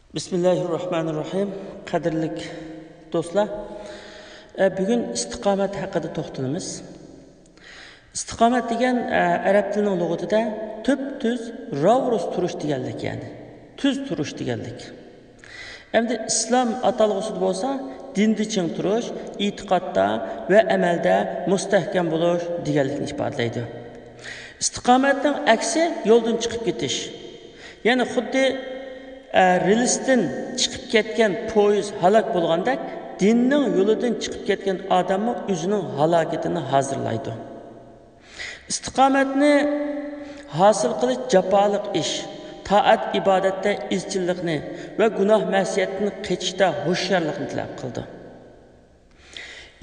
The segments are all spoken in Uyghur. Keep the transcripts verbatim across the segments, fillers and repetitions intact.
بىسمىللاھىررەھمانىررەھىم. قەدىرلىك دوستلار، ئە، بۈگۈن ئىستىقامەت ھەققىدە توختىلىمىز. ئىستىقامەت دېگەن، ئە، ئەرەب تىلىنىڭ لۇغىتىدە تۈپتۈز، راۋۇرۇس تۇرۇش دېگەنلىك، يەنى تۈز تۇرۇش دېگەنلىك. ئەمدى ئىسلام ئاتالغۇسىدا بولسا دىندا چىڭ تۇرۇش، ئېتىقادتا ۋە ئەمەلدە مۇستەھكەم بولۇش دېگەنلىكنى ئىپادىلەيدۇ. ئىستىقامەتنىڭ ئەكسى يولدىن چىقىپ كېتىش. يەنى خۇددى، ئە، رېلىستىن چىقىپ كەتكەن پويىز ھالاك بولغاندەك، دىننىڭ يولىدىن چىقىپ كەتكەن ئادەممۇ ئۆزىنىڭ ھالاكىتىنى ھازىرلايدۇ. ئىستىقامەتنى ھاسىل قىلىش جاپالىق ئىش، تائەت-ئىبادەتتە ئىزچىللىقنى ۋە گۇناھ-مەسىيەتتىن قېچىشتا ھوشيارلىقنى تەلەپ قىلىدۇ.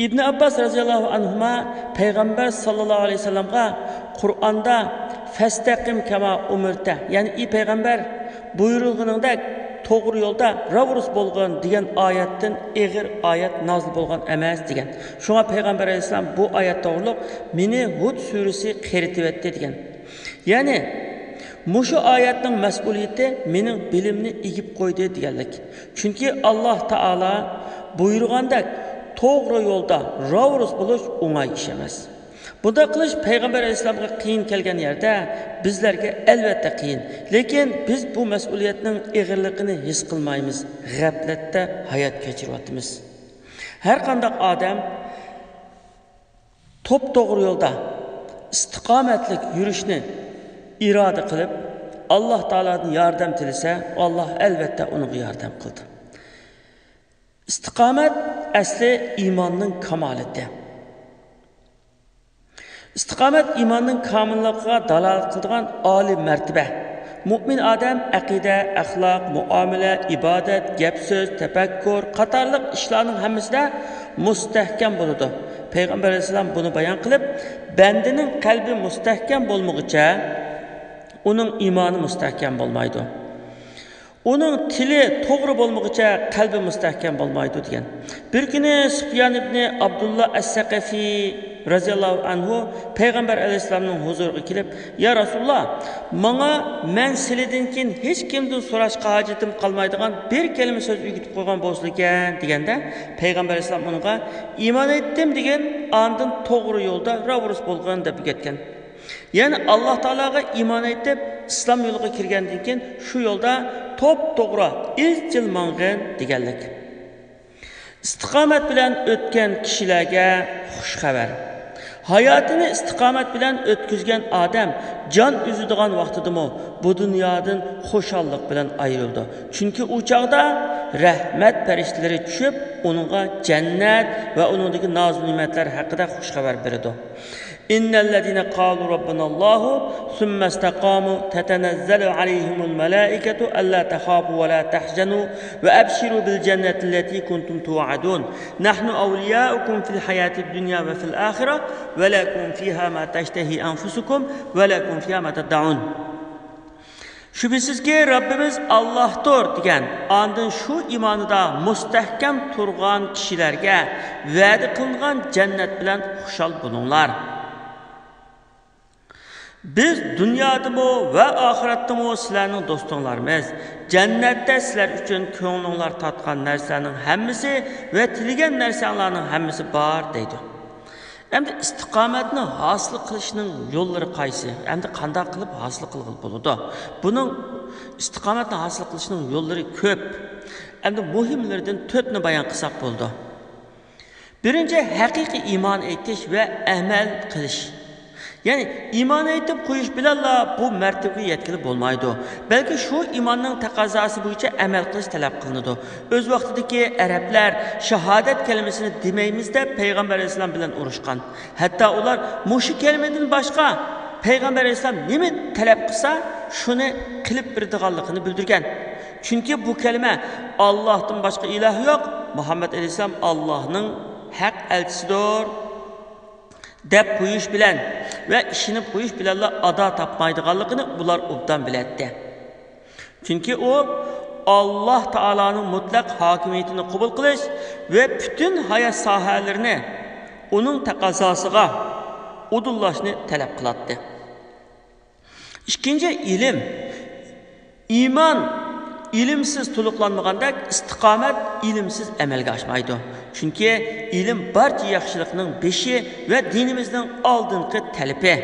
ئىبن ئابباس رەزىياللاھۇ ئەنھۇما پەيغەمبەر ساللاللاھۇ ئەلەيھى ۋەسەللەمغا قۇرئاندا «فەستەقىم كەما ئۇمىرتە»، يەنى «ئى پەيغەمبەر، بۇيرۇلغىنىڭدەك توغرا يولدا راۋۇرۇس بولغىن» دېگەن ئايەتتىن ئېغىر ئايەت نازىل بولغان ئەمەس دېگەن. شۇڭا پەيغەمبەر ئەلەيھىسسالام بۇ ئايەت توغرۇلۇق «مېنى ھۇد سۈرىسى قېرىتىۋەتتى» دېگەن. يەنى، مۇشۇ ئايەتنىڭ مەسئۇلىيىتى مېنىڭ بېلىمنى ئېگىپ قويدى دېگەنلىك. چۈنكى ئاللاھ تائالا بۇيرۇغاندەك توغرا يولدا راۋۇرۇس بولۇش ئوڭاي ئىش ئەمەس. بۇنداق قىلىش پەيغەمبەر ئەلەيھىسسالامغا قىيىن كەلگەن يەردە بىزلەرگە ئەلۋەتتە قىيىن. لېكىن بىز بۇ مەسئۇلىيەتنىڭ ئېغىرلىقىنى ھېس قىلمايمىز، غەپلەتتە ھايات كەچۈرۈۋاتىمىز. ھەر قانداق ئادەم توپتوغرا يولدا ئىستىقامەتلىك يۈرۈشنى ئىرادە قىلىپ، ئاللاھ تائالادىن ياردەم تىلىسە، ئاللاھ ئەلۋەتتە ئۇنىڭغا ياردەم قىلىدۇ. ئىستىقامەت ئەسلى ئىماننىڭ كامالىتى. ئىستىقامەت ئىماننىڭ كامىللىقىغا دالالەت قىلىدىغان ئالىي مەرتىبە. مۇئمىن ئادەم ئەقىدە، ئەخلاق، مۇئامىلە، ئىبادەت، گەپ-سۆز، تەپەككۇر قاتارلىق ئىشلارنىڭ ھەممىسىدە مۇستەھكەم بولىدۇ. پەيغەمبەر ئەلەيھىسسالام بۇنى بايان قىلىپ، بەندىنىڭ قەلبى مۇستەھكەم بولمىغۇچە، ئۇنىڭ ئىمانى مۇستەھكەم بولمايدۇ. ئۇنىڭ تىلى توغرا بولمىغۇچە قەلبى مۇستەھكەم بولمايدۇ دېگەن. بىر كۈنى سۇپيان ئىبنى ئابدۇللا ئەس-سەقەفى رەزىياللاھۇ ئەنھۇ پەيغەمبەر ئەلەيھىسسالامنىڭ ھۇزۇرىغا كېلىپ، يا رەسۇلاللا، ماڭا مەن سىلىدىن كېيىن ھېچ كىمدىن سوراشقا ھاجىتىم قالمايدىغان بىر كەلىمە سۆز ئۆگىتىپ قويغان بولسىدىكەن دېگەندە، پەيغەمبەر ئەلەيھىسسالام ئۇنىڭغا ئىمان ئېيتتىم دېگىن، ئاندىن توغرا يولدا راۋۇرۇس بولغىن دەپ ئۆگەتكەن. يەنى ئاللاھ تائالاغا ئىمان ئېيتىپ، ئىسلام يولىغا كىرگەندىن كېيىن شۇ يولدا توپتوغرا، ئىزچىل ماڭغىن دېگەنلىك. ئىستىقامەت بىلەن ئۆتكەن كىشىلەرگە خۇش خەۋەر. ھاياتىنى ئىستىقامەت بىلەن ئۆتكۈزگەن ئادەم جان ئۈزىدىغان ۋاقتىدىمۇ بۇ دۇنيادىن خۇشاللىق بىلەن ئايرىلىدۇ. چۈنكى ئۇ چاغدا رەھمەت پەرىشتىلىرى چۈشۈپ، ئۇنىڭغا جەننەت ۋە ئۇنىڭدىكى نازۇ نېمەتلەر ھەققىدە خۇش خەۋەر بېرىدۇ. إن الذين قالوا ربنا الله ثم استقاموا تتنزل عليهم الملائكة ألا تخافوا ولا تحزنوا وأبشروا بالجنة التي كنتم توعدون. نحن أولياؤكم في الحياة الدنيا وفي الآخرة ولكم فيها ما تشتهي أنفسكم ولكم فيها ما تدعون. شۈبھىسىزكى، رەببىمىز ئاللاھتۇر دېگەن، ئاندىن شۇ ئىمانىدا مۇستەھكەم تۇرغان كىشىلەرگە ۋەدە قىلىنغان جەننەت بىلەن خۇشال بولۇڭلار. بىز دۇنيادىمۇ ۋە ئاخىرەتتىمۇ سىلەرنىڭ دوستۇڭلارمىز. جەننەتتە سىلەر ئۈچۈن كۆڭلۈڭلار تارتقان نەرسىلەرنىڭ ھەممىسى ۋە تىلىگەن نەرسەڭلارنىڭ ھەممىسى بار، دەيدۇ. ئەمدى ئىستىقامەتنى ھاسىل قىلىشنىڭ يوللىرى قايسى؟ ئەمدى قانداق قىلىپ ھاسىل قىلغىلى بولىدۇ؟ بۇنىڭ، ئىستىقامەتنى ھاسىل قىلىشنىڭ يوللىرى كۆپ. ئەمدى مۇھىملىرىدىن تۆتنى بايان قىلساق بولىدۇ. بىرىنچى، ھەقىقىي ئىمان ئېيتىش ۋە ئەمەل قىلىش. يەنى ئىمان ئېيتىپ قويۇش بىلەنلا بۇ مەرتىۋىگە يەتكىلى بولمايدۇ، بەلكى شۇ ئىماننىڭ تەقەززاسى بويىچە ئەمەل قىلىش تەلەپ قىلىنىدۇ. ئۆز ۋاقتىدىكى ئەرەبلەر شاھادەت كەلىمىسىنى دېمەيمىز دەپ پەيغەمبەر ئەلەيھىسسالام بىلەن ئۇرۇشقان. ھەتتا ئۇلار مۇشۇ كەلىمىدىن باشقا پەيغەمبەر ئەلەيھىسسالام نېمە تەلەپ قىلسا، شۇنى قىلىپ بېرىدىغانلىقىنى بىلدۈرگەن. چۈنكى بۇ كەلىمە «ئاللاھتىن باشقا ئىلاھ يوق، مۇھەممەد ئەلەيھىسسالام ئاللاھنىڭ ھەق ئەلچىسىدۇر» دەپ قويۇش بىلەن ۋە ئىشىنىپ قويۇش بىلەنلا ئادا تاپمايدىغانلىقىنى بۇلار ئوبدان بىلەتتى. چۈنكى ئۇ ئاللاھ تائالانىڭ مۇتلەق ھاكىمىيىتىنى قوبۇل قىلىش ۋە پۈتۈن ھايات ساھەلىرىنى ئۇنىڭ تەقەززاسىغا ئۇدۇللاشنى تەلەپ قىلاتتى. ئىككىنچى، ئىلىم. ئىمان ئىلىمسىز تولۇقلانمىغاندەك، ئىستىقامەت ئىلىمسىز ئەمەلگە ئاشمايدۇ. چۈنكى ئىلىم بارچە ياخشىلىقنىڭ بېشى ۋە دىنىمىزنىڭ ئالدىنقى تەلىپى.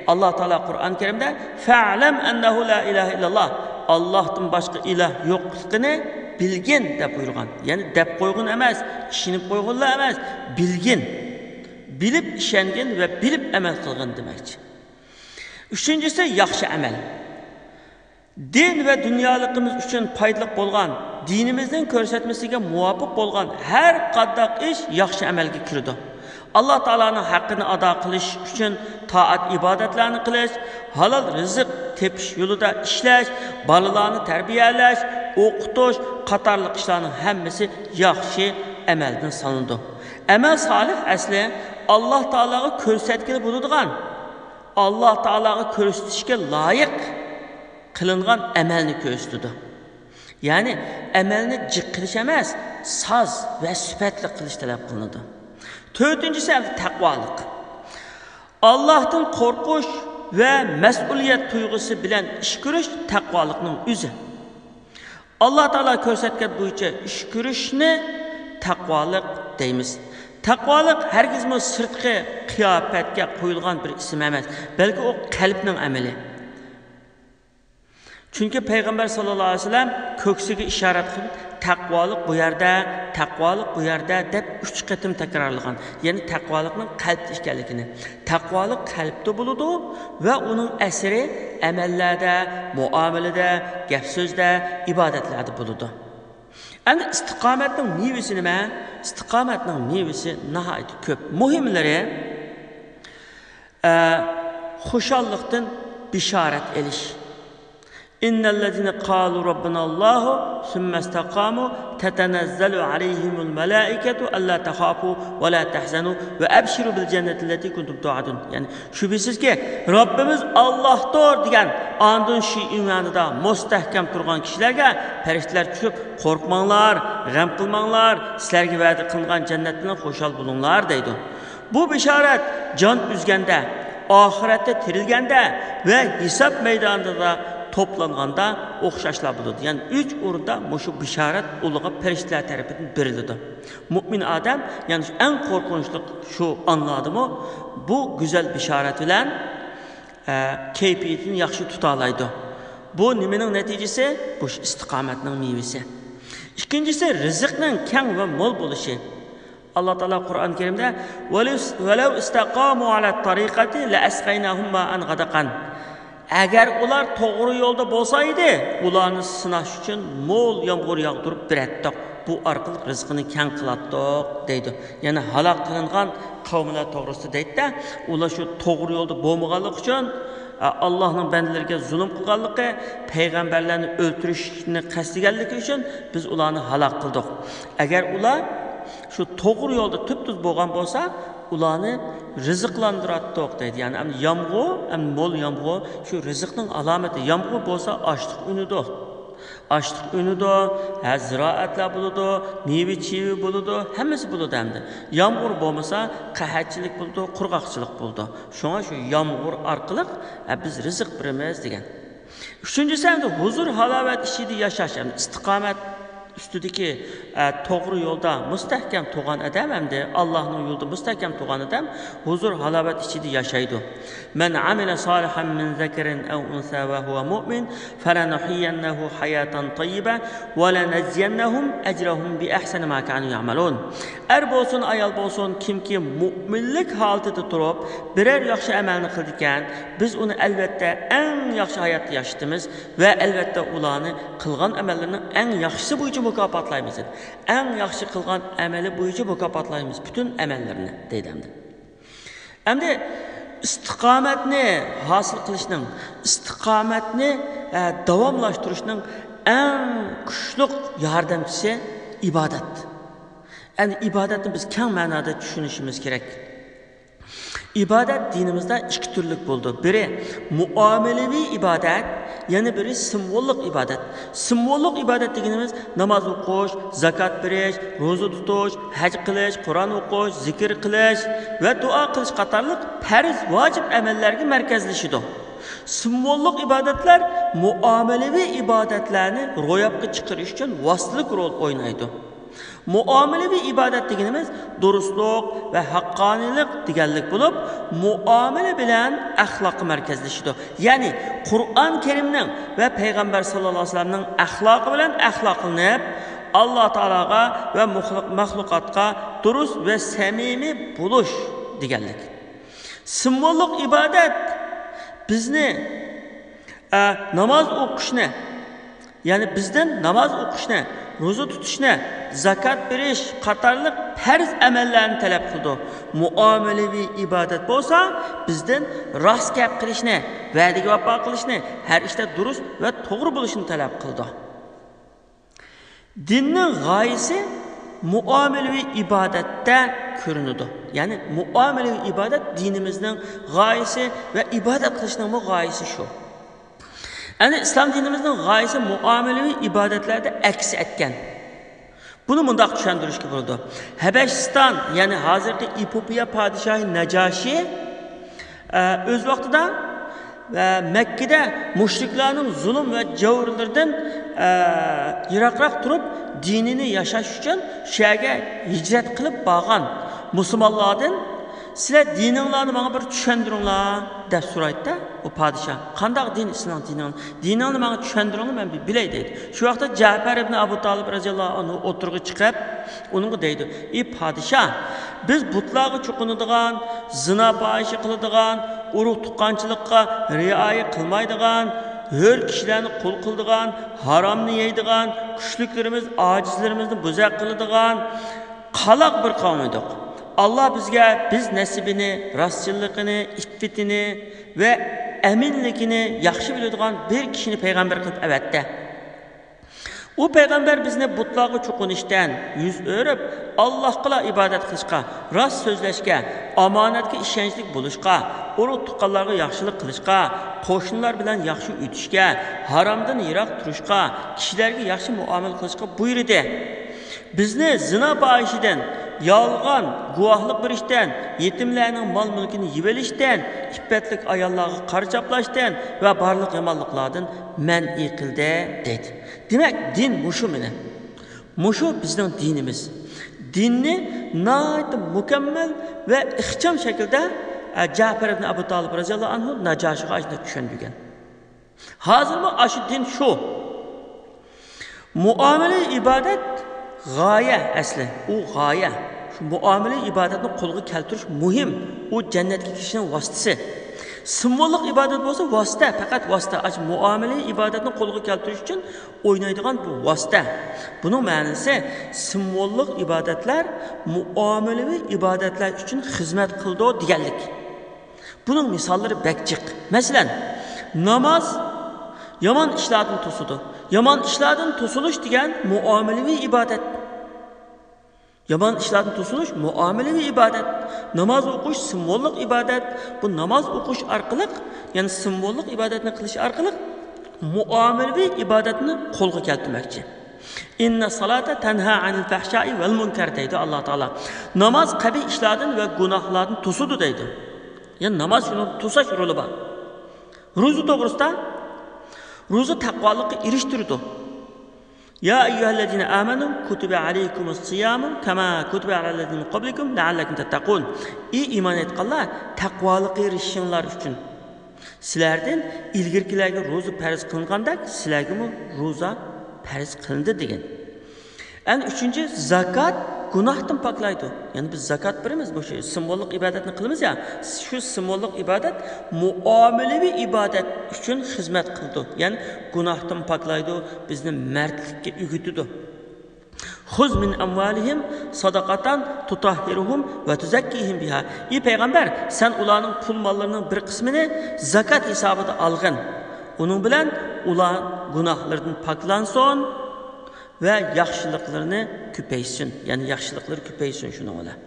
ئاللا تائالا قۇرئان كەرىمدە «فەئلەم ئەننەھۇ لا ئىلاھە ئىللاللا»، ئاللاھتىن باشقا ئىلاھ يوقلۇقىنى بىلگىن دەپ بۇيرۇغان. يەنى دەپ قويغىن ئەمەس، ئىشىنىپ قويغىنلا ئەمەس، بىلگىن. بىلىپ ئىشەنگىن ۋە بىلىپ ئەمەل قىلغىن دېمەكچى. ئۈچىنچىسى، ياخشى ئەمەل. دىن ۋە دۇنيالىقىمىز ئۈچۈن پايدىلىق بولغان، دىنىمىزنىڭ كۆرسەتمىسىگە مۇۋاپىق بولغان ھەر قانداق ئىش ياخشى ئەمەلگە كىرىدۇ. ئاللا تائالانىڭ ھەققىنى ئادا قىلىش ئۈچۈن تائەت-ئىبادەتلەرنى قىلىش، ھالال رىزىق تېپىش يولىدا ئىشلەش، بالىلارنى تەربىيەلەش، ئوقۇتۇش قاتارلىق ئىشلارنىڭ ھەممىسى ياخشى ئەمەلدىن سانىلىدۇ. ئەمەل سالىھ ئەسلى ئاللا تائالاغا كۆرسەتكىلى بولىدىغان، ئاللا تائالاغا كۆرسىتىشكە لايىق قىلىنغان ئەمەلنى كۆرسىتىدۇ. يەنى ئەمەلنى جىق قىلىش ئەمەس، ساز ۋە سۈپەتلىك قىلىش تەلەپ قىلىنىدۇ. تۆتىنچىسى، ئەمدى تەقۋالىق. ئاللاھتىن قورقۇش ۋە مەسئۇلىيەت تۇيغۇسى بىلەن ئىش كۆرۈش تەقۋالىقنىڭ ئۆزى. ئاللا تائالا كۆرسەتكەن بويىچە ئىش كۆرۈشنى تەقۋالىق دەيمىز. تەقۋالىق ھەرگىزمۇ سىرتقى قىياپەتكە قويۇلغان بىر ئىسىم ئەمەس، بەلكى ئۇ قەلبنىڭ ئەمىلى. چۈنكى پەيغەمبەر ساللاللاھۇ ئەلەيھى ۋەسەللەم كۆكسىگە ئىشارەت قىلىپ، «تەقۋالىق بۇ يەردە، تەقۋالىق بۇ يەردە» دەپ ئۈچ قېتىم تەكرارلىغان. يەنى تەقۋالىقنىڭ قەلبتە ئىكەنلىكىنى. تەقۋالىق قەلبتە بولىدۇ ۋە ئۇنىڭ ئەسىرى ئەمەللەردە، مۇئامىلىدە، گەپ-سۆزدە، ئىبادەتلەردە بولىدۇ. ئەمدى ئىستىقامەتنىڭ مېۋىسى نېمە؟ ئىستىقامەتنىڭ مېۋىسى ناھايىتى كۆپ. مۇھىملىرى، ئە، خۇشاللىقتىن بېشارەت ئېلىش. «إن الذين قالوا ربنا الله ثم استقاموا تتنزل عليهم الملائكة ألا تخافوا ولا تحزنوا وأبشروا بالجنة التي كنتم توعدون.» يەنى، شۈبھىسىزكى، «رەببىمىز ئاللاھتۇر» دېگەن، ئاندىن شۇ ئىمانىدا مۇستەھكەم تۇرغان كىشىلەرگە پەرىشتىلەر چۈشۈپ، «قورقماڭلار، غەم قىلماڭلار، سىلەرگە ۋەدە قىلىنغان جەننەت بىلەن خۇشال بولۇڭلار» دەيدۇ. بۇ بېشارەت جان ئۈزگەندە، ئاخىرەتتە تىرىلگەندە ۋە ھېساب مەيدانىدا توپلانغاندا ئوخشاشلا بولىدۇ. يەنى ئۈچ ئورۇندا مۇشۇ بېشارەت ئۇلىغا پەرىشتىلەر تەرىپىدىن بېرىلىدۇ. مۇئمىن ئادەم، يەنى شۇ ئەڭ قورقۇنچلۇق شۇ ئانلاردىمۇ بۇ گۈزەل بېشارەت بىلەن، ئە، كەيپىيىتىنى ياخشى تۇتالايدۇ. بۇ نېمىنىڭ نەتىجىسى؟ بۇ ئىستىقامەتنىڭ مېۋىسى. ئىككىنچىسى، رىزىقنىڭ كەڭ ۋە مول بولۇشى. ئاللا تائالا قۇرئان كەرىمدە، «ولو، ولو استقاموا على الطريقة لأسقيناهم ماء غدقا.» ئەگەر ئۇلار توغرا يولدا بولسا ئىدى، ئۇلارنى سىناش ئۈچۈن مول يامغۇر ياغدۇرۇپ بېرەتتۇق. بۇ ئارقىلىق رىزقىنى كەڭ قىلاتتۇق، دەيدۇ. يەنى ھالاك قىلىنغان قەۋملەر توغرىسىدا دەيدۇ-دە، ئۇلار شۇ توغرا يولدا بولمىغانلىقى ئۈچۈن، ئە، ئاللانىڭ بەندىلىرىگە زۇلۇم قىلغانلىقى، پەيغەمبەرلەرنى ئۆلتۈرۈشنى قەستلىگەنلىكى ئۈچۈن بىز ئۇلارنى ھالاك قىلدۇق. ئەگەر ئۇلار شۇ توغرا يولدا تۈپتۈز بولغان بولسا، ئۇلارنى رىزىقلاندۇراتتۇق، دەيدۇ. يەنى ئەمدى يامغۇر، ئەمدى مول يامغۇر شۇ رىزىقنىڭ ئالامىتى. يامغۇر بولسا ئاشلىق ئۈنىدۇ. ئاشلىق ئۈنىدۇ، ھە، زىرائەتلەر بولىدۇ، مېۋە-چېۋە بولىدۇ، ھەممىسى بولىدۇ ئەمدى. يامغۇر بولمىسا، قەھەتچىلىك بولىدۇ، قۇرغاقچىلىق بولىدۇ. شۇڭا شۇ يامغۇر ئارقىلىق، ھە، بىز رىزىق بېرىمىز دېگەن. ئۈچىنچىسى، ئەمدى ھۇزۇر-ھالاۋەت ئىچىدە ياشاش، ئەمدى ئىستىقامەت ئۈستىدىكى، ئە، توغرا يولدا مۇستەھكەم تۇرغان ئادەم، ئەمدى ئاللانىڭ يولىدا مۇستەھكەم تۇرغان ئادەم ھۇزۇر-ھالاۋەت ئىچىدە ياشايدۇ. من عمل صالحا من ذكر أو أنثى وهو مؤمن فلنحيينه حياة طيبة ولنجزينهم أجرهم بأحسن ما كانوا يعملون. ئەر بولسۇن، ئايال بولسۇن، كىمكى مۇئمىنلىك ھالىتىدە تۇرۇپ، بىرەر ياخشى ئەمەلنى قىلىدىكەن، بىز ئۇنى ئەلۋەتتە ئەڭ ياخشى ھاياتتا ياشىتىمىز ۋە ئەلۋەتتە ئۇلارنى قىلغان ئەمەللىرىنىڭ ئەڭ ياخشىسى بويىچە مۇكاپاتلايمىز. ئەڭ ياخشى قىلغان ئەمەلى بويىچە مۇكاپاتلايمىز پۈتۈن ئەمەللىرىنى، دەيدۇ ئەمدى. ئەمدى ئىستىقامەتنى ھاسىل قىلىشنىڭ، ئىستىقامەتنى، ئە، داۋاملاشتۇرۇشنىڭ ئەڭ كۈچلۈك ياردەمچىسى ئىبادەت. ئەمدى ئىبادەتنى بىز كەڭ مەنادا چۈشىنىشىمىز كېرەك. ئىبادەت دىنىمىزدا ئىككى تۈرلۈك بولىدۇ. بىرى مۇئامىلىۋى ئىبادەت، يەنە بىرى سىمۋوللۇق ئىبادەت. سىمۋوللۇق ئىبادەت دېگىنىمىز ناماز ئوقۇش، زاكات بېرىش، روزا تۇتۇش، ھەج قىلىش، قۇرئان ئوقۇش، زىكىر قىلىش ۋە دۇئا قىلىش قاتارلىق پەرز، ۋاجىپ ئەمەللەرگە مەركەزلىشىدۇ. سىمۋوللۇق ئىبادەتلەر مۇئامىلىۋى ئىبادەتلەرنى روياپقا چىقىرىش ئۈچۈن ۋاسىتىلىك رول ئوينايدۇ. مۇئامىلىۋى ئىبادەت دېگىنىمىز دۇرۇسلۇق ۋە ھەققانىيلىق دېگەنلىك بولۇپ، مۇئامىلە بىلەن ئەخلاققا مەركەزلىشىدۇ. يەنى قۇرئان كەرىمنىڭ ۋە پەيغەمبەر ساللاللاھۇ ئەلەيھى ۋەسەللەمنىڭ ئەخلاقى بىلەن ئەخلاقلىنىپ، ئاللا تائالاغا ۋە مۇخلۇق-، مەخلۇقاتقا دۇرۇس ۋە سەمىمىي بولۇش دېگەنلىك. سىمۋوللۇق ئىبادەت بىزنى، ئە، ناماز ئوقۇشنى، يەنى بىزدىن ناماز ئوقۇشنى، روزا تۇتۇشنى، زاكات بېرىش قاتارلىق پەرز ئەمەللەرنى تەلەپ قىلىدۇ. مۇئامىلىۋى ئىبادەت بولسا بىزدىن راست گەپ قىلىشنى، ۋەدىگە ۋاپا قىلىشنى، ھەر ئىشتا دۇرۇس ۋە توغرا بولۇشنى تەلەپ قىلىدۇ. دىننىڭ غايىسى مۇئامىلىۋى ئىبادەتتە كۆرۈنىدۇ. يەنى مۇئامىلىۋى ئىبادەت دىنىمىزنىڭ غايىسى ۋە ئىبادەت قىلىشنىڭمۇ غايىسى شۇ. ئەنە ئىسلام دىنىمىزنىڭ غايىسى مۇئامىلىۋى ئىبادەتلەردە ئەكس ئەتكەن. بۇنى مۇنداق چۈشەندۈرۈشكە بولىدۇ. ھەبەشىستان، يەنى ھازىرقى ئېپىوپىيە پادىشاھى نەجاشى، ئە، ئۆز ۋاقتىدا، ئە، مەككىدە مۇشرىكلارنىڭ زۇلۇم ۋە جەۋرلىرىدىن، ئە، يىراقراق تۇرۇپ، دىنىنى ياشاش ئۈچۈن شۇ يەرگە ھىجرەت قىلىپ بارغان مۇسۇلمانلاردىن، «سىلەر دىنىڭلارنى ماڭا بىر چۈشەندۈرۈڭلار» دەپ سورايدىدە ئۇ پادىشاھ. «قانداق دىن سېنىڭ دىنىڭ؟ دىنىڭنى ماڭا چۈشەندۈرۈڭلار، مەن بىر بىلەي» دەيدۇ. شۇ ۋاقىتتا جەپەر ئىبن ئەبۇ تالىپ رەزىياللاھۇ ئەنھۇ ئوتتۇرىغا چىقىپ، ئۇنىڭغا دەيدۇ: «ئى پادىشاھ، بىز بۇتلارغا چوقۇنىدىغان، زىنا پاھىشە قىلىدىغان، ئۇرۇق تۇغقانچىلىققا رىئايە قىلمايدىغان، ھۆر كىشىلەرنى قۇل قىلىدىغان، ھارامنى يەيدىغان، كۈچلۈكلىرىمىز ئاجىزلىرىمىزنى بوزەك قىلىدىغان قالاق بىر قەۋم ئىدۇق. ئاللا بىزگە بىز نەسىبىنى، راستچىللىقىنى، ئىپپىتىنى ۋە ئەمىنلىكىنى ياخشى بىلىدىغان بىر كىشىنى پەيغەمبەر قىلىپ ئەۋەتتى. ئۇ پەيغەمبەر بىزنى بۇتلارغا چوقۇنۇشتىن يۈز ئۆرۈپ، ئاللاھقىلا ئىبادەت قىلىشقا، راست سۆزلەشكە، ئامانەتكە ئىشەنچلىك بولۇشقا، ئۇرۇق تۇغقانلارغا ياخشىلىق قىلىشقا، قوشنىلار بىلەن ياخشى ئۆتۈشكە، ھارامدىن يىراق تۇرۇشقا، كىشىلەرگە ياخشى مۇئامىلە قىلىشقا بۇيرۇدى. بىزنى زىنا پاھىشىدىن، يالغان گۇۋاھلىق بېرىشتىن، يېتىملەرنىڭ مال-مۈلكىنى يېۋېلىشتىن، ئىپپەتلىك ئاياللارغا قارا چاپلاشتىن ۋە بارلىق يامانلىقلاردىن مەنئى قىلدى» دەيدۇ. دېمەك، دىن مۇشۇ مېنى. مۇشۇ بىزنىڭ دىنىمىز. دىننى ناھايىتى مۇكەممەل ۋە ئىخچام شەكىلدە، ئە، جەپەر ئىبن ئەبۇ تالىپ رەزىياللاھۇ ئەنھۇ ناجاشىغا ئاشۇنداق چۈشەندۈرگەن. ھازىرمۇ ئاشۇ دىن شۇ. مۇئامىلە ئىبادەت غايە ئەسلى، ئۇ غايە. شۇ مۇئامىلە ئىبادەتنى قولغا كەلتۈرۈش مۇھىم. ئۇ جەننەتكە كىرىشنىڭ ۋاسىتىسى. سىمۋوللۇق ئىبادەت بولسا ۋاسىتە، پەقەت ۋاسىتە. ئاشۇ مۇئامىلە ئىبادەتنى قولغا كەلتۈرۈش ئۈچۈن ئوينايدىغان بۇ ۋاسىتە. بۇنىڭ مەنىسى سىمۋوللۇق ئىبادەتلەر مۇئامىلىۋى ئىبادەتلەر ئۈچۈن خىزمەت قىلىدۇ دېگەنلىك. بۇنىڭ مىساللىرى بەك جىق. مەسىلەن، ناماز يامان ئىشلاردىن توسىدۇ. يامان ئىشلاردىن توسۇلۇش دېگەن مۇئامىلىۋى ئىبادەت. يامان ئىشلاردىن توسۇلۇش مۇئامىلىۋى ئىبادەت. ناماز ئوقۇش سىمۋوللۇق ئىبادەت. بۇ ناماز ئوقۇش ئارقىلىق، يەنى سىمۋوللۇق ئىبادەتنى قىلىش ئارقىلىق مۇئامىلىۋى ئىبادەتنى قولغا كەلتۈرمەكچى. «ئىننە سالاتا تەنھا ئەنىل فەھشائى ۋەل مۇنكەر» دەيدۇ ئاللا تائالا. ناماز قەبىھ ئىشلاردىن ۋە گۇناھلاردىن توسىدۇ دەيدۇ. يەنى ناماز شۇنى توساش رولى بار. روزا توغرىسىدا، روزا تەقۋالىققا ئېرىشتۈرىدۇ. «يا أيها الذين آمنوا كتب عليكم الصيام كما كتب على الذين من قبلكم لعلكم تتقون». ئى ئىمان ئېيتقانلار، تەقۋالىققا ئېرىشىشىڭلار ئۈچۈن سىلەردىن ئىلگىرىكىلەرگە روزا پەرز قىلىنغاندەك سىلەرگىمۇ روزا پەرز قىلىندى دېگەن. ئەنە ئۈچىنچى، زاكات گۇناھتىن پاكلايدۇ. يەنى بىز زاكات بېرىمىز، بۇ شۇ سىمۋوللۇق ئىبادەتنى قىلىمىز يا، شۇ سىمۋوللۇق ئىبادەت مۇئامىلىۋى ئىبادەت ئۈچۈن خىزمەت قىلىدۇ. يەنى گۇناھتىن پاكلايدۇ، بىزنى مەردلىككە ئۆگىتىدۇ. «خذ من أموالهم صدقة تطهرهم وتزكيهم بها». ئى پەيغەمبەر، سەن ئۇلارنىڭ پۇل ماللىرىنىڭ بىر قىسمىنى زاكات ھېسابىدا ئالغىن. ئۇنىڭ بىلەن ئۇلار گۇناھلىرىدىن پاكلانسۇن ۋە ياخشىلىقلىرىنى كۆپەيسۇن. يەنى ياخشىلىقلىرى كۆپەيسۇن شۇنىڭ بىلەن.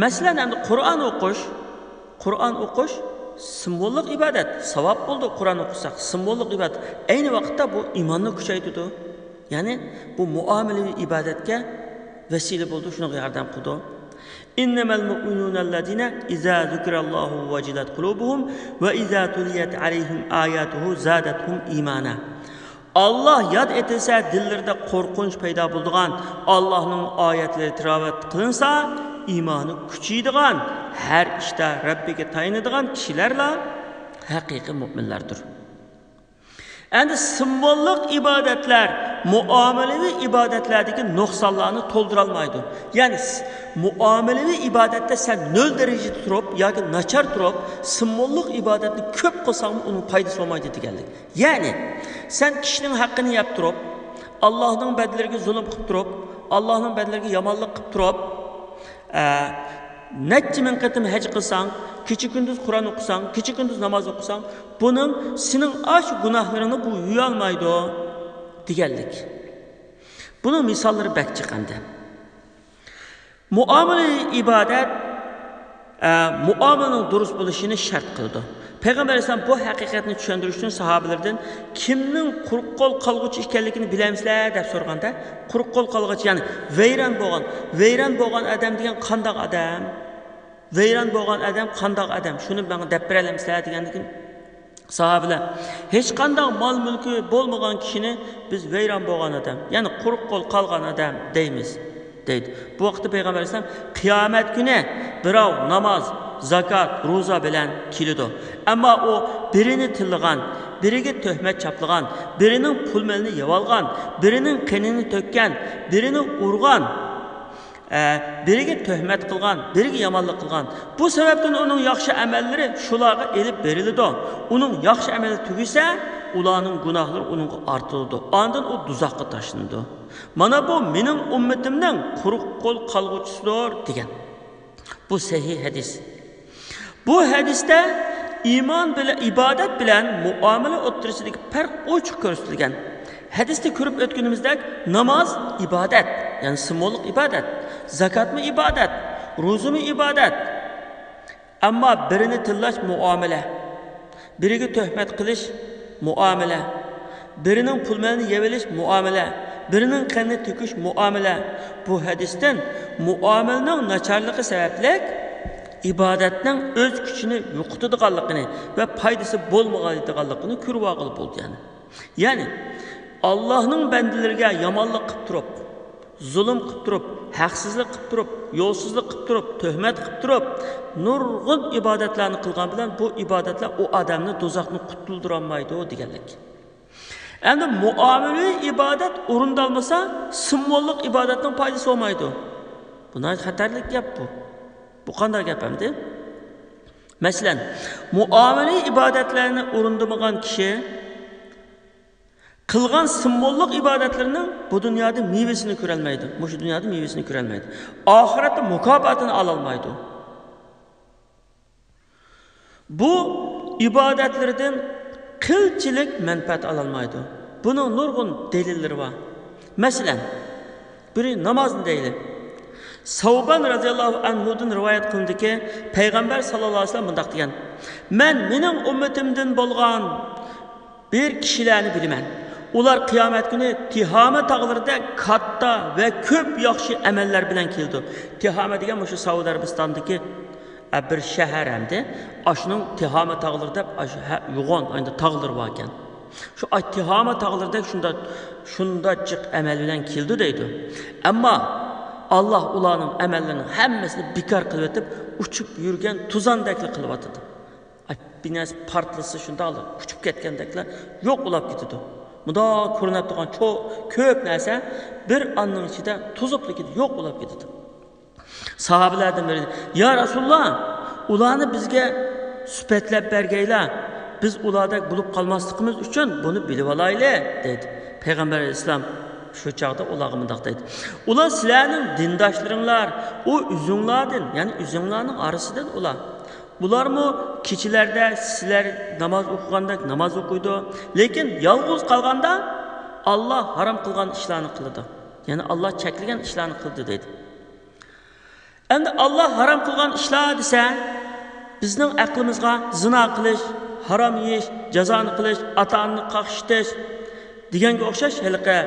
مەسىلەن، ئەمدى قۇرئان ئوقۇش، قۇرئان ئوقۇش سىمۋوللۇق ئىبادەت، ساۋاب بولىدۇ قۇرئان ئوقۇساق، سىمۋوللۇق ئىبادەت. ئەينى ۋاقىتتا بۇ ئىماننى كۈچەيتىدۇ. يەنى بۇ مۇئامىلىۋى ئىبادەتكە ۋەسىلە بولىدۇ، شۇنىڭغا ياردەم قىلىدۇ. إنما المؤمنون الذين إذا ذكر الله وجلت قلوبهم وإذا تليت عليهم آياته زادتهم إيمانا. ئاللاھ ياد ئېتىلسە، دىللىرىدا قورقۇنچ پەيدا بولىدىغان، ئاللاھنىڭ ئايەتلىرى تىلاۋەت قىلىنسا، ئىمانى كۈچىيىدىغان، ھەر ئىشتا رەببىگە تايىنىدىغان كىشىلەرلا ھەقىقىي مۆمىنلەردۇر. ئەمدى سىمۋوللۇق ئىبادەتلەر مۇئامىلىۋى ئىبادەتلەردىكى نۇقسانلارنى تولدۇرالمايدۇ. يەنى س-، مۇئامىلىۋى ئىبادەتتە سەن نۆل دەرىجىدە تۇرۇپ ياكى ناچار تۇرۇپ، سىمۋوللۇق ئىبادەتنى كۆپ قىلساڭمۇ ئۇنىڭ پايدىسى بولمايدۇ دېگەنلىك. يەنى سەن كىشىنىڭ ھەققىنى يەپ تۇرۇپ، ئاللاھنىڭ بەندىلىرىگە زۇلۇم قىلىپ تۇرۇپ، ئاللاھنىڭ بەندىلىرىگە يامانلىق قىلىپ تۇرۇپ، ئە، نەچچە مىڭ قېتىم ھەج قىلساڭ، كېچە-كۈندۈز قۇرئان ئوقۇساڭ، كېچە-كۈندۈز ناماز ئوقۇساڭ، بۇنىڭ سېنىڭ ئاشۇ گۇناھلىرىڭنى بۇ يۇيالمايدۇ، دېگەنلىك. بۇنىڭ مىساللىرى بەك جىق ئەمدى. مۇئامىلە ئىبادەت، ئە، مۇئامىلىنىڭ دۇرۇس بولۇشىنى شەرت قىلىدۇ. پەيغەمبەر ئەلەيھىسسالام بۇ ھەقىقەتنى چۈشەندۈرۈش ئۈچۈن ساھابىلىرىدىن، «كىمنىڭ قۇرۇق قول قالغۇچى ئىكەنلىكىنى بىلەمسىلەر؟» دەپ سورىغاندا، «قۇرۇق قول قالغۇچى، يەنى ۋەيران بولغان، ۋەيران بولغان ئادەم دېگەن قانداق ئادەم؟ ۋەيران بولغان ئادەم قانداق ئادەم؟ شۇنى ماڭا دەپ بېرەلەمسىلەر؟» دېگەندىكىن، ساھابىلەر، «ھېچقانداق مال-مۈلكى بولمىغان كىشىنى بىز ۋەيران بولغان ئادەم، يەنى قۇرۇق قول قالغان ئادەم دەيمىز» دەيدۇ. بۇ ۋاقىتتا پەيغەمبەر ئەلەيھىسسالام، «قىيامەت كۈنى بىراۋ ناماز، زاكات، روزا بىلەن كېلىدۇ. ئەمما ئۇ بىرىنى تىللىغان، بىرىگە تۆھمەت چاپلىغان، بىرىنىڭ پۇل-مېلىنى يەۋالغان، بىرىنىڭ قېنىنى تۆككەن، بىرىنى ئۇرغان، ئە، بىرىگە تۆھمەت قىلغان، بىرىگە يامانلىق قىلغان. بۇ سەۋەبتىن ئۇنىڭ ياخشى ئەمەللىرى شۇلارغا ئېلىپ بېرىلىدۇ. ئۇنىڭ ياخشى ئەمەلى تۈگىسە، ئۇلارنىڭ گۇناھلىرى ئۇنىڭغا ئارتىلىدۇ. ئاندىن ئۇ دوزاخقا تاشلىنىدۇ. مانا بۇ مېنىڭ ئۈممىتىمنىڭ قۇرۇق قول قالغۇچىسىدۇر» دېگەن. بۇ سەھىھ ھەدىس. بۇ ھەدىستە ئىمان بىلەن، ئىبادەت بىلەن مۇئامىلە ئوتتۇرىسىدىكى پەرق ئوچۇق كۆرسىتىلگەن. ھەدىستە كۆرۈپ ئۆتكىنىمىزدەك، ناماز ئىبادەت، يەنى سىمۋوللۇق ئىبادەت، زاكاتمۇ ئىبادەت، روزىمۇ ئىبادەت. ئەمما بىرىنى تىللاش مۇئامىلە، بىرىگە تۆھمەت قىلىش مۇئامىلە، بىرىنىڭ پۇل-مېلىنى يەۋېلىش مۇئامىلە، بىرىنىڭ قېنىنى تۆكۈش مۇئامىلە. بۇ ھەدىستىن مۇئامىلىنىڭ ناچارلىقى سەۋەبلىك ئىبادەتنىڭ ئۆز كۈچىنى يوقىتىدىغانلىقىنى ۋە پايدىسى بولمايدىغانلىقىنى كۆرۈۋالغىلى بولىدۇ. يەنى، يەنى ئاللاھنىڭ بەندىلىرىگە يامانلىق قىلىپ تۇرۇپ، زۇلۇم قىلىپ تۇرۇپ، ھەقسىزلىك قىلىپ تۇرۇپ، يولسىزلىق قىلىپ تۇرۇپ، تۆھمەت قىلىپ تۇرۇپ، نۇرغۇن ئىبادەتلەرنى قىلغان بىلەن بۇ ئىبادەتلەر ئۇ ئادەمنى دوزاختىن قۇتۇلدۇرالمايدۇ دېگەنلىك. ئەمدى مۇئامىلىۋى ئىبادەت ئورۇندالمىسا، سىمۋوللۇق ئىبادەتنىڭ پايدىسى بولمايدۇ. بۇ ناھايىتى خەتەرلىك گەپ بۇ. بۇ قانداق گەپ ئەمدى؟ مەسىلەن، مۇئامىلىۋى ئىبادەتلەرنى ئورۇندىمىغان كىشى قىلغان سىمۋوللۇق ئىبادەتلىرىنىڭ بۇ دۇنيادا مېۋىسىنى كۆرەلمەيدۇ. مۇشۇ دۇنيادا مېۋىسىنى كۆرەلمەيدۇ. ئاخىرەتتە مۇكاپاتىنى ئالالمايدۇ. بۇ ئىبادەتلىرىدىن قىلچىلىك مەنپەئەت ئالالمايدۇ. بۇنىڭ نۇرغۇن دەلىللىرى بار. مەسىلەن، بىرى نامازنى دەيلى. سەۋبان رەزىياللاھۇ ئەنھۇدىن رىۋايەت قىلىندىكى، پەيغەمبەر ساللاللاھۇ ئەلەيھى ۋەسەللەم مۇنداق دېگەن، مەن مېنىڭ ئۈممىتىمدىن بولغان بىر كىشىلەرنى بىلىمەن. ئۇلار قىيامەت كۈنى تىھامە تاغلىرىدەك كاتتا ۋە كۆپ ياخشى ئەمەللەر بىلەن كېلىدۇ. تىھامە دېگەن مۇشۇ سەئۇدى ئەرەبىستاندىكى، ئە، بىر شەھەر ئەمدى. ئاشۇنىڭ تىھامە تاغلىرى دەپ، ئاشۇ ھە-، يوغان ئايدا تاغلىرى باركەن. شۇ ئاي تىھامە تاغلىرىدەك شۇنداق، شۇنداق جىق ئەمەل بىلەن كېلىدۇ دەيدۇ. ئەمما ئاللاھ ئۇلارنىڭ ئەمەللىرىنىڭ ھەممىسىنى بىكار قىلىۋېتىپ، ئۇچۇپ يۈرگەن توزاندەكلا قىلىۋاتىدۇ. ئاي، بىر نەرسە پارتلىسا شۇنداقلا ئۇچۇپ كەتكەندەكلا يوق بولاپ كېتىدۇ. مۇنداق كۆرۈنۈپ تۇرغان چو-، كۆپ نەرسە بىر ئاننىڭ ئىچىدە توزۇپلا كېتىدۇ، يوق بولاپ كېتىدۇ. ساھابىلەردىن بىرى، يا رەسۇلاللا، ئۇلارنى بىزگە سۈپەتلەپ بەرگەيلا، بىز ئۇلاردەك بولۇپ قالماسلىقىمىز ئۈچۈن بۇنى بىلىۋالايلى، دەيدۇ. پەيغەمبەر ئەلەيھىسسالام شۇ چاغدا ئۇلارغا مۇنداق دەيدۇ، ئۇلار سىلەرنىڭ دىنداشلىرىڭلار، ئۇ ئۆزۈڭلاردىن، يەنى ئۆزۈڭلارنىڭ ئارىسىدىن ئۇلار. ئۇلارمۇ كېچىلەردە سىلەر ناماز ئوقۇغاندەك ناماز ئوقۇيدۇ، لېكىن يالغۇز قالغاندا ئاللا ھارام قىلغان ئىشلارنى قىلىدۇ. يەنى ئاللا چەكلىگەن ئىشلارنى قىلىدۇ دەيدۇ. ئەمدى ئاللا ھارام قىلغان ئىشلار دېسە، بىزنىڭ ئەقلىمىزغا زىنا قىلىش، ھارام يېيىش، جازانى قىلىش، ئاتا-ئانىنى قاقشىتىش دېگەنگە ئوخشاش ھېلىقى،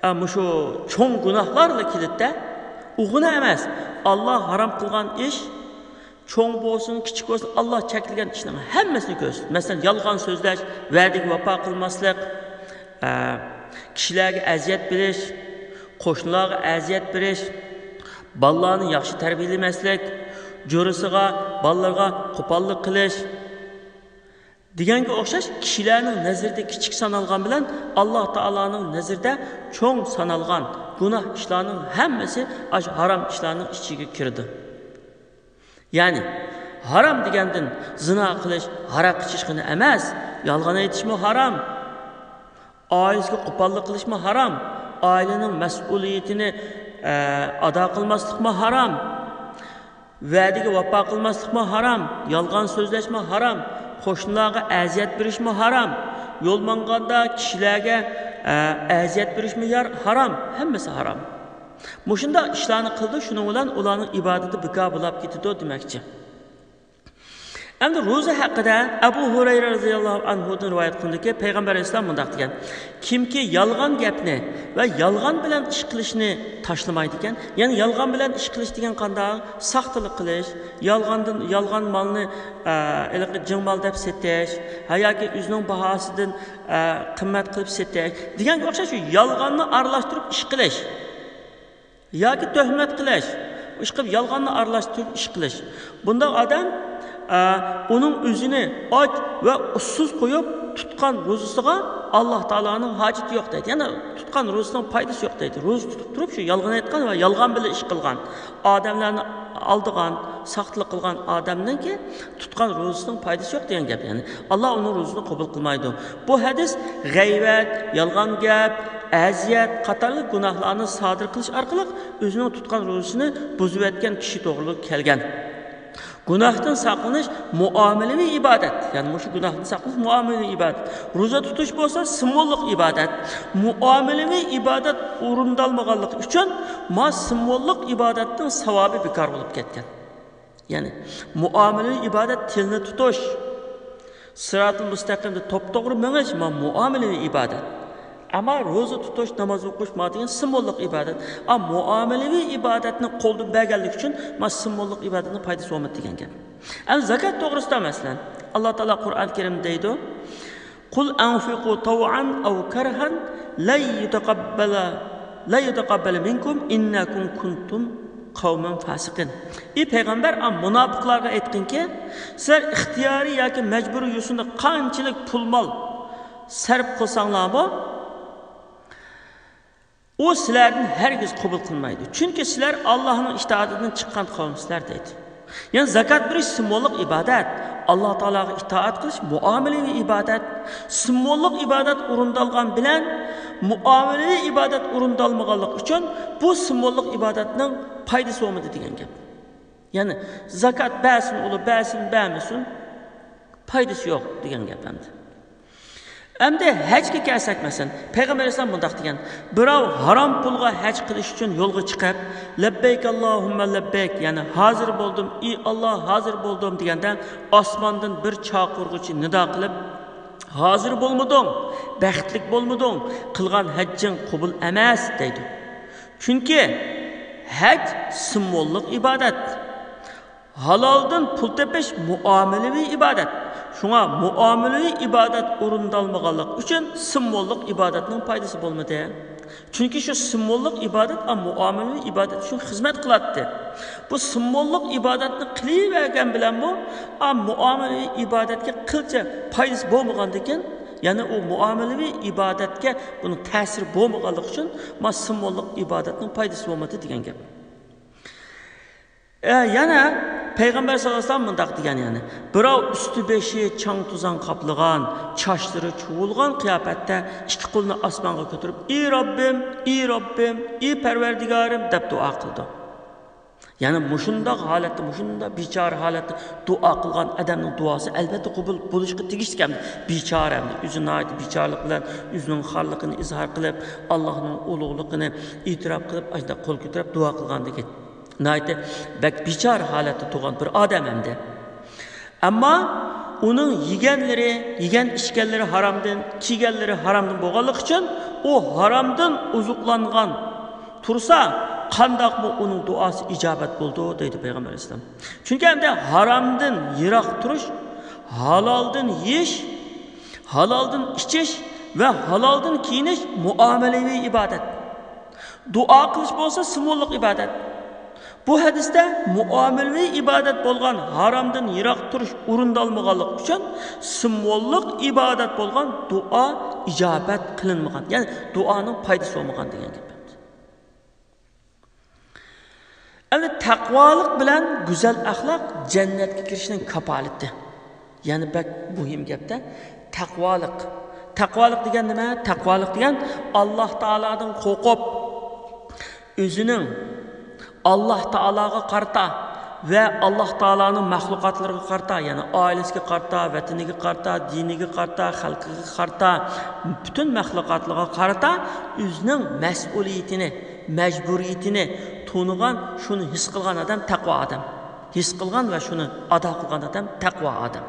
ئە، مۇشۇ چوڭ گۇناھلارلا كېلىدىدە. ئۇغۇنە ئەمەس، ئاللا ھارام قىلغان ئىش، چوڭ بولسۇن، كىچىك بولسۇن، ئاللا چەكلىگەن ئىشنىڭ ھەممىسىنى كۆرسىتىدۇ. مەسىلەن، يالغان سۆزلەش، ۋەدىگە ۋاپا قىلماسلىق، ئە، كىشىلەرگە ئەزىيەت بېرىش، قوشنىلارغا ئەزىيەت بېرىش، بالىلارنى ياخشى تەربىيەلىمەسلىك، جورىسىغا، بالىلىرىغا قوپاللىق قىلىش، دېگەنگە ئوخشاش، كىشىلەرنىڭ نەزىرىدە كىچىك سانالغان بىلەن ئاللا تائالانىڭ نەزىرىدە چوڭ سانالغان گۇناھ ئىشلارنىڭ ھەممىسى ئاشۇ ھارام ئىشلارنىڭ ئىچىگە كىرىدۇ. يەنى، ھارام دېگەندىن زىنا قىلىش، ھاراق ئىچىشقىنا ئەمەس، يالغان ئېيتىشمۇ ھارام. ئائىلىسىگە قوپاللىق قىلىشمۇ ھارام. ئائىلىنىڭ مەسئۇلىيىتىنى، ئە، ئادا قىلماسلىقمۇ ھارام. ۋەدىگە ۋاپا قىلماسلىقمۇ ھارام، يالغان سۆزلەشمۇ ھارام، قوشنىلارغا ئەزىيەت بېرىشمۇ ھارام، يول ماڭغاندا كىشىلەرگە، ئە، ئەزىيەت بېرىشمۇ يار-، ھارام، ھەممىسى ھارام. مۇشۇنداق ئىشلارنى قىلىدۇ، شۇنىڭ بىلەن ئۇلارنىڭ ئىبادىتى بىكار بولاپ كېتىدۇ دېمەكچى. ئەمدى روزا ھەققىدە ئەبۇ ھۇرەيرە رەزىياللاھۇ ئەنھۇدىن رىۋايەت قىلىندىكى، پەيغەمبەر ئەلەيھىسسالام مۇنداق دېگەن: كىمكى يالغان گەپنى ۋە يالغان بىلەن ئىش قىلىشنى تاشلىمايدىكەن، يەنى يالغان بىلەن ئىش قىلىش دېگەن قانداق؟ ساختىلىق قىلىش، يالغاندىن، يالغان مالنى، ئە، ھېلىقى جىڭ مال دەپ سېتىش، ھە، ياكى ئۆزىنىڭ باھاسىدىن، ئە، قىممەت قىلىپ سېتىش دېگەنگە ئوخشاش، شۇ يالغاننى ئارىلاشتۇرۇپ ئىش قىلىش. ياكى تۆھمەت قىلىش، ئىشقىلىپ يالغاننى ئارىلاشتۇرۇپ ئىش قىلىش. بۇنداق ئادەم، ئە، ئۇنىڭ ئۆزىنى ئاچ ۋە ئۇسسۇز قويۇپ تۇتقان روزىسىغا ئاللا تائالانىڭ ھاجىتى يوق دەيدۇ. يەنى تۇتقان روزىسىنىڭ پايدىسى يوق دەيدۇ. روزا تۇتۇپ تۇرۇپ شۇ يالغان ئېيتقان ۋە يالغان بىلەن ئىش قىلغان، ئادەملەرنى ئالدىغان، ساختىلىق قىلغان ئادەمنىڭكى تۇتقان روزىسىنىڭ پايدىسى يوق دېگەن گەپ. يەنى ئاللا ئۇنىڭ روزىسىنى قوبۇل قىلمايدۇ. بۇ ھەدىس غەيۋەت، يالغان گەپ، ئەزىيەت قاتارلىق گۇناھلارنى سادىر قىلىش ئارقىلىق ئۆزىنىڭ تۇتقان روزىسىنى بۇزۇۋەتكەن كىشى توغرىلىق كەلگەن. گۇناھتىن ساقلىنىش مۇئامىلىۋى ئىبادەت. يەنى مۇشۇ گۇناھتىن ساقلىنىش مۇئامىلىۋى ئىبادەت. روزا تۇتۇش بولسا سىمۋوللۇق ئىبادەت. مۇئامىلىۋى ئىبادەت ئورۇندالمىغانلىقى ئۈچۈن ما سىمۋوللۇق ئىبادەتنىڭ ساۋابى بىكار بولۇپ كەتكەن. يەنى مۇئامىلىۋى ئىبادەت تىلنى تۇتۇش، سىراتىل مۇستەقىمدە توپتوغرا مېڭىش، ما مۇئامىلىۋى ئىبادەت. ئەمما روزا تۇتۇش، ناماز ئوقۇش، ما دېگەن سىمۋوللۇق ئىبادەت. ئا، مۇئامىلىۋى ئىبادەتنى قولدىن بەرگەنلىكى ئۈچۈن ما سىمۋوللۇق ئىبادەتنىڭ پايدىسى بولمىدى دېگەن گەپ. ئەمدى زاكات توغرىسىدا مەسىلەن، ئاللا تائالا قۇرئان كەرىمدە دەيدۇ، قل أنفقوا طوعا أو كرها لن يتقبل لن يتقبل منكم إنكم كنتم قوما فاسقين. ئى پەيغەمبەر، ئا، مۇناپىقلارغا ئېيتقىنكى، سىلەر ئىختىيارىي ياكى مەجبۇرىي يوسۇندا قانچىلىك پۇل مال سەرپ قىلساڭلارمۇ، ئۇ سىلەردىن ھەرگىز قوبۇل قىلمايدۇ. چۈنكى سىلەر ئاللاھنىڭ ئىتائىتىدىن چىققان قەۋمسىلەر دەيدۇ. يەنى زاكات بېرىش سىمۋوللۇق ئىبادەت. ئاللا تائالاغا ئىتائەت قىلىش مۇئامىلىۋى ئىبادەت. سىمۋوللۇق ئىبادەت ئورۇندالغان بىلەن مۇئامىلىۋى ئىبادەت ئورۇندالمىغانلىقى ئۈچۈن بۇ سىمۋوللۇق ئىبادەتنىڭ پايدىسى بولمىدى دېگەن گەپ. يەنى زاكات بەرسۇن ئۇلار، بەرسۇن، بەرمىسۇن، پايدىسى يوق دېگەن گەپ ئەمدى. ئەمدى ھەجگە كەلسەك، مەسىلەن، پەيغەمبەر ئەلەيھىسسالام مۇنداق دېگەن، بىراۋ ھارام پۇلغا ھەج قىلىش ئۈچۈن يولغا چىقىپ، لەببەيك ئاللاھۇممە لەببەيك، يەنى ھازىر بولدۇم، ئى ئاللا، ھازىر بولدۇم دېگەندە، ئاسماندىن بىر چاقىرغۇچى نىدا قىلىپ، ھازىر بولمىدىڭ، بەختلىك بولمىدىڭ، قىلغان ھەججىڭ قوبۇل ئەمەس دەيدۇ. چۈنكى ھەج سىمۋوللۇق ئىبادەت. ھالالدىن پۇل تېپىش مۇئامىلىۋى ئىبادەت. شۇڭا مۇئامىلىۋى ئىبادەت ئورۇندالمىغانلىقى ئۈچۈن سىمۋوللۇق ئىبادەتنىڭ پايدىسى بولمىدى. چۈنكى شۇ سىمۋوللۇق ئىبادەت، ئا، مۇئامىلىۋى ئىبادەت ئۈچۈن خىزمەت قىلاتتى. بۇ سىمۋوللۇق ئىبادەتنى قىلىۋەرگەن بىلەنمۇ، ئا، مۇئامىلىۋى ئىبادەتكە قىلچە پايدىسى بولمىغاندىكىن، يەنى ئۇ مۇئامىلىۋى ئىبادەتكە بۇنىڭ تەسىرى بولمىغانلىقى ئۈچۈن، ما سىمۋوللۇق ئىبادەتنىڭ پايدىسى بولمىدى دېگەن گەپ. ئە، يەنە پەيغەمبەر ساللاللاھۇ ئەلەيھى ۋەسەللەم مۇنداق دېگەن، يەنى، بىراۋ ئۈستى بېشى چاڭ توزان قاپلىغان، چاچلىرى چۇۋۇلغان قىياپەتتە ئىككى قولىنى ئاسمانغا كۆتۈرۈپ، ئى رەببىم، ئى رەببىم، ئى پەرۋەردىگارىم دەپ دۇئا قىلىدۇ. يەنى مۇشۇنداق ھالەتتە، مۇشۇنداق بىچارە ھالەتتە دۇئا قىلغان ئادەمنىڭ دۇئاسى ئەلۋەتتە قوبۇل بولۇشقا تېگىشلىك ئەمدى. بىچارە ئەمدى، ئۆزى ناھايىتى بىچارىلىق بىلەن، ئۆزىنىڭ خارلىقىنى ئىزھار قىلىپ، ئاللاھنىڭ ئۇلۇغلۇقىنى ئېتىراپ قىلىپ، ئاشۇنداق قول كۆتۈرۈپ دۇئا قىلغاندىكىن. ناھايىتى بەك بىچارە ھالەتتە تۇرغان بىر ئادەم ئەمدى. ئەمما ئۇنىڭ يېگەنلىرى، يېگەن ئىچكەنلىرى ھارامدىن، كىيگەنلىرى ھارامدىن بولغانلىقى ئۈچۈن، ئۇ ھارامدىن ئوزۇقلانغان تۇرسا، قانداقمۇ ئۇنىڭ دۇئاسى ئىجابەت بولىدۇ دەيدۇ پەيغەمبەر ئەلەيھىسسالام. چۈنكى ئەمدى ھارامدىن يىراق تۇرۇش، ھالالدىن يېيىش، ھالالدىن ئىچىش ۋە ھالالدىن كىيىنىش مۇئامەلىۋى ئىبادەت. دۇئا قىلىش بولسا سىمۋوللۇق ئىبادەت. بۇ ھەدىستە مۇئامەلىۋى ئىبادەت بولغان ھارامدىن يىراق تۇرۇش ئورۇندالمىغانلىقى ئۈچۈن سىمۋوللۇق ئىبادەت بولغان دۇئا ئىجابەت قىلىنمىغان، يەنى دۇئانىڭ پايدىسى بولمىغان دېگەن گەپ. ئەمدى تەقۋالىق بىلەن گۈزەل ئەخلاق جەننەتكە كىرىشنىڭ كاپالىتى. يەنە بەك مۇھىم گەپتە، تەقۋالىق. تەقۋالىق دېگەن نېمە؟ تەقۋالىق دېگەن ئاللاھ تائالادىن قورقۇپ، ئۆزىنىڭ ئاللاھ تائالاغا قارىتا ۋە ئاللاھ تائالانىڭ مەخلۇقاتلىرىغا قارىتا، يەنى ئائىلىسىگە قارىتا، ۋەتىنىگە قارىتا، دىنىگە قارىتا، خەلقىگە قارىتا، پۈتۈن مەخلۇقاتلىرىغا قارىتا ئۆزىنىڭ مەسئۇلىيىتىنى، مەجبۇرىيىتىنى تونۇغان، شۇنى ھېس قىلغان ئادەم تەقۋا ئادەم. ھېس قىلغان ۋە شۇنى ئادا قىلغان ئادەم تەقۋا ئادەم.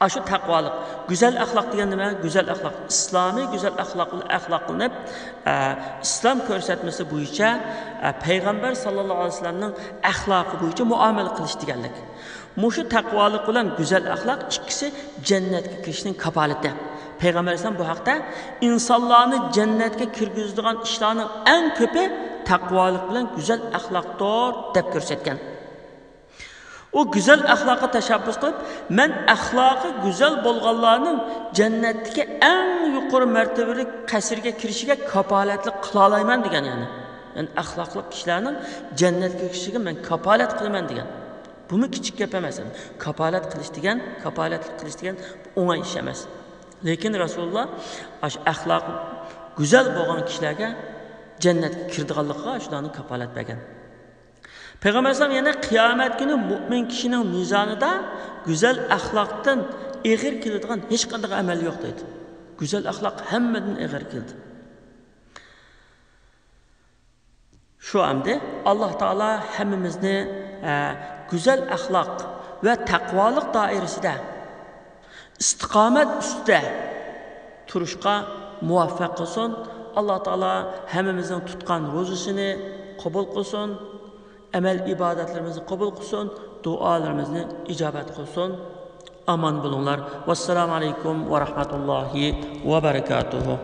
ئاشۇ تەقۋالىق. گۈزەل ئەخلاق دېگەن نېمە؟ گۈزەل ئەخلاق. ئىسلامىي گۈزەل ئەخلاق بىلەن ئەخلاقلىنىپ، ئە، ئىسلام كۆرسەتمىسى بويىچە، ئە، پەيغەمبەر ساللاللاھۇ ئەلەيھى ۋەسەللەمنىڭ ئەخلاقى بويىچە مۇئامىلە قىلىش دېگەنلىك. مۇشۇ تەقۋالىق بىلەن گۈزەل ئەخلاق ئىككىسى جەننەتكە كىرىشنىڭ كاپالىتى. پەيغەمبەر ئەلەيھىسسالام بۇ ھەقتە ئىنسانلارنى جەننەتكە كىرگۈزىدىغان ئىشلارنىڭ ئەڭ كۆپى تەقۋالىق بىلەن گۈزەل ئەخلاقتۇر دەپ كۆرسەتكەن. ئۇ گۈزەل ئەخلاققا تەشەببۇس قىلىپ، مەن ئەخلاقى گۈزەل بولغانلارنىڭ جەننەتتىكى ئەڭ يۇقىرى مەرتىۋىلىك قەسىرگە كىرىشىگە كاپالەتلىك قىلالايمەن دېگەن، يەنى. يەنى ئەخلاقلىق كىشىلەرنىڭ جەننەتكە كىرىشىگە مەن كاپالەت قىلىمەن دېگەن. بۇمۇ كىچىك گەپ ئەمەس. كاپالەت قىلىش دېگەن، كاپالەتلىك قىلىش دېگەن ئوڭاي ئىش ئەمەس. لېكىن رەسۇلۇللا ئاشۇ ئەخلاقى گۈزەل بولغان كىشىلەرگە جەننەتكە كىرىدىغانلىقىغا شۇلارنى كاپالەت بەرگەن. پەيغەمبەر ئەلەيھىسسالام يەنە قىيامەت كۈنى مۇئمىن كىشىنىڭ مىزانىدا گۈزەل ئەخلاقتىن ئېغىر كېلىدىغان ھېچقانداق ئەمەل يوق دەيدۇ. گۈزەل ئەخلاق ھەممىدىن ئېغىر كېلىدۇ. شۇ ئەمدى ئاللاھ تائالا ھەممىمىزنى، ئە، گۈزەل ئەخلاق ۋە تەقۋالىق دائىرىسىدە ئىستىقامەت ئۈستىدە تۇرۇشقا مۇۋەپپەق قىلسۇن. ئاللاھ تائالا ھەممىمىزنىڭ تۇتقان روزىسىنى قوبۇل قىلسۇن. ئەمەل ئىبادەتلىرىمىزنى قوبۇل قىلسۇن. دۇئالىرىمىزنى ئىجابەت قىلسۇن. ئامان بولۇڭلار. ۋەسسالامۇ ئەلەيكۇم ۋە رەھمەتۇللاھى ۋە بەرەكاتۇھۇ.